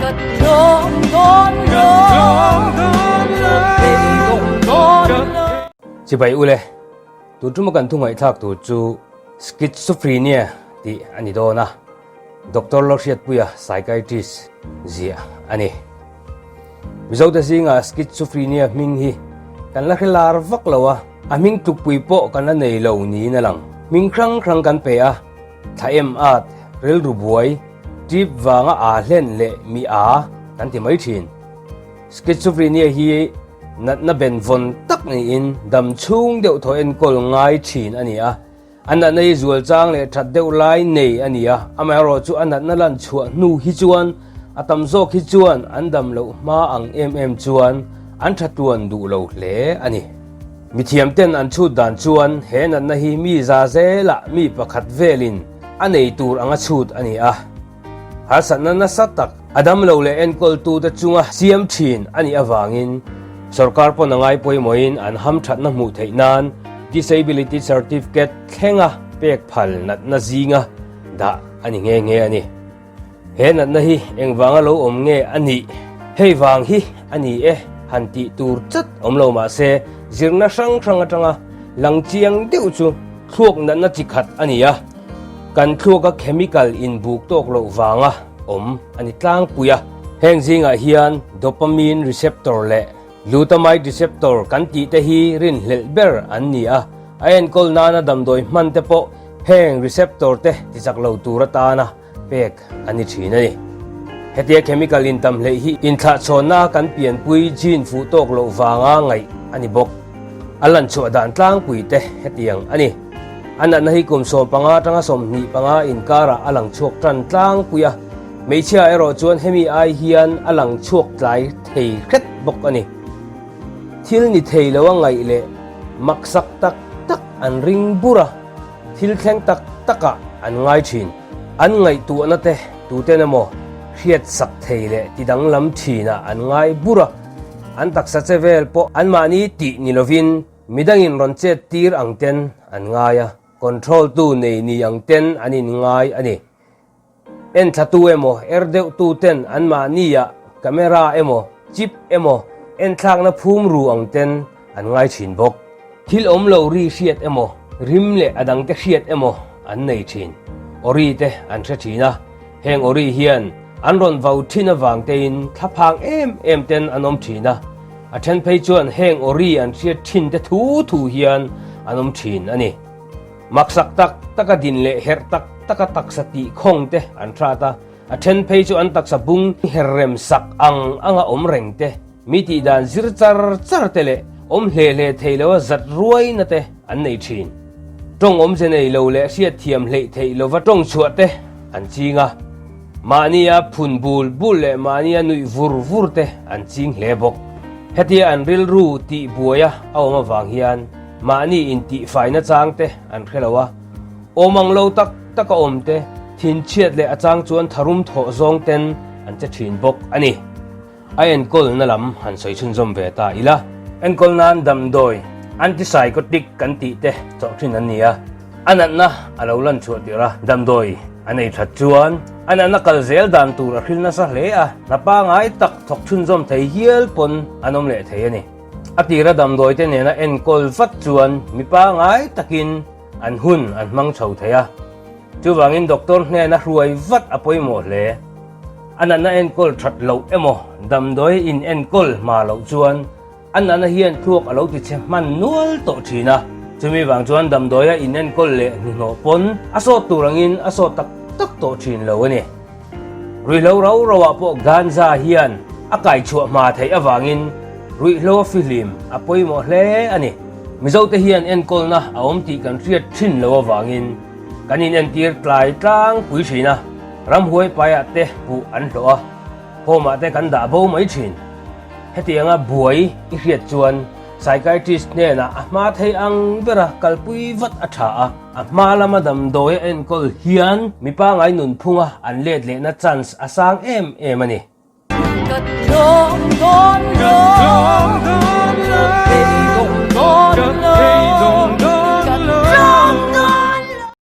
Ka tlawm dawn lo, ka beidawng dawn lo. Chibai ule, tun tuma kan thu ngaihthlak tur chu Schizophrenia tih a ni dawn a, Doctor Lohriatpuia psychiatrist ziah a ni. Mizote zingah Schizophrenia hming hi kan la hre lar vak lo a, a hming tlukpui pawh kan la nei lo niin a lang. Hming hrang hrang kan pe a, thla em at, rilru buai, trip vanga aa hlen leh mi aa kan ti mai thin. Schizophrenia hi natna benvawn tak niin dam chhung deuh thaw enkawl ngai thin a ni a, A natna hi zual chang leh that deuh lai nei a ni a, amaherawh chu a natna lan chhuah hnu hi chuan a tam zawk hi chuan an dam loh hma ang em em chuan an tha tuan duh lo hle a ni. Mithiam ten an chhut dan chuan he natna hi mi za zelah mi pakhat velin a nei tur anga chhut a ni a. Harsatna nasa tak a damlo leh enkawltute chunga siam thin a nih avangin sorkar pawn a ngai pawimawhin an hamthatna hmuh theih nan Disability Certificate thlenga pek phal natna zinga dah a ni nghe nghe a ni. He natna hi engvanga lo awm nge a nih? Hei vang hi a ni e han tih tur chat awm lo mah se zirna hrang hrang atanga lang chiang deuh chu thluak natna chi khat a ni a. Kan thluaka chemical inbuk tawk loh vanga awm a ni tlangpui a. Heng zingah hian dopamine receptor leh glutamate receptor kan tih te hi rinhlelh ber an ni a. A enkawl nana damdawi hman te pawh heng receptor te tichak lo tur atana pek a ni thin a ni. Hetia chemical intam hleih hi inthlahchhawnna kan pianpui gene fuh tawk loh vanga ngaih a ni bawk. A lanchhuah dan tlangpui te hetiang a ni. A natna hi kum 15 atanga 25 inkarah a lang chhuak tan tlangpui a, hmeichhia erawh chuan hemi ai hian a lang chhuak tlai thei hret bawk a ni. Thil ni thei lo a ngaih leh maksak tak tak an ring bur a, thil thleng tak takah an ngai thin. An ngaihtuahna te tuten emaw hriat sak thei leh ti danglam thinah an ngai bur a, an taksa che vel pawh anmahni tih ni lovin Midangin rawn chet tir ang ten an ngai a, control tu nei ni ang ten an in ngai a ni. Enthlatu emaw er deuh tu ten anmahni ah camera emaw chip emaw enthlakna phum ru ang ten an ngai thin bawk. Thil awm lo ri hriat emaw rim leh a dangte hriat emaw an nei thin. Awri te an hre thin a, heng awri hian an rawn vau thin avang tein thlaphang em em ten an awm thin a, A then phei chuan heng awri an hriat thin te thu thu hian an awm thin a ni. Maksak tak taka din leh herh tak taka taksa tih khawng te an hrat a, a then phei chu an taksa bung her rem sak ang anga awm reng te, mi tih dan zir char char te leh awm hle hle thei loa zat ruaina te an nei thin. Tawng awmze nei lo leh hriat thiam hleih theih lova tawng chhuah te an ching a. Mahnia phun bul bul leh mahnia nuih vur vur te an ching hle bawk. Hetia an rilru tih buaia a awm avang hian mahni intihfaina chang te an hre lo a, awm ang lo tak taka awm te, thinchhiat leh a chang chuan tharum thawh zawng ten an che thin bawk a ni. A enkawlna lam han sawi chhunzawm ve ta ila. Enkawl nan damdawi, antipsychotic kan tih te chawh thin an ni a. A natna a lo lan chhuah tirh a, damdawi a nei that chuan a natna kal zel dan tur a hril nasa hle a, hna pangai tak thawk chhunzawm thei hial pawn an awm leh thei a ni. A tira damdawi te nena enkawl vat chuan mi pangai takin an hun an hmang chho thei a. Chuvangin doctor hnena hruai vat a pawimawh hle. A natna enkawl that loh emaw damdawi in enkawl hma loh chuan a natna hian thluak a lo ti chhe hman nual tawh thin a. Chumi vang chuan damdawia in enkawl leh hnuhnawh pawn a sawt tur angin a sawt tak tak tawh thin lo a ni. Ruihhlo rau rauah pawh ganja hian a kaichhuah hma theih avangin ruihhlo a fihlim a pawimawh hle a ni. Mizote hian enkawlna a awm tih kan hriat thin lo avangin kan inentir tlai tlangpui thin a. Ramhuai paiah te puh an hlawh a, home ah te kan dah bo mai thin. Hetianga buai i hriat chuan psychiatrist hnenah a hma thei ang bera kalpui vat a tha a, a hma lama damdawi a enkawl hian mi pangai nunphunga an let lehna chance a sang em em a ni. Ka tlawm dawn lo, ka beidawng dawn lo.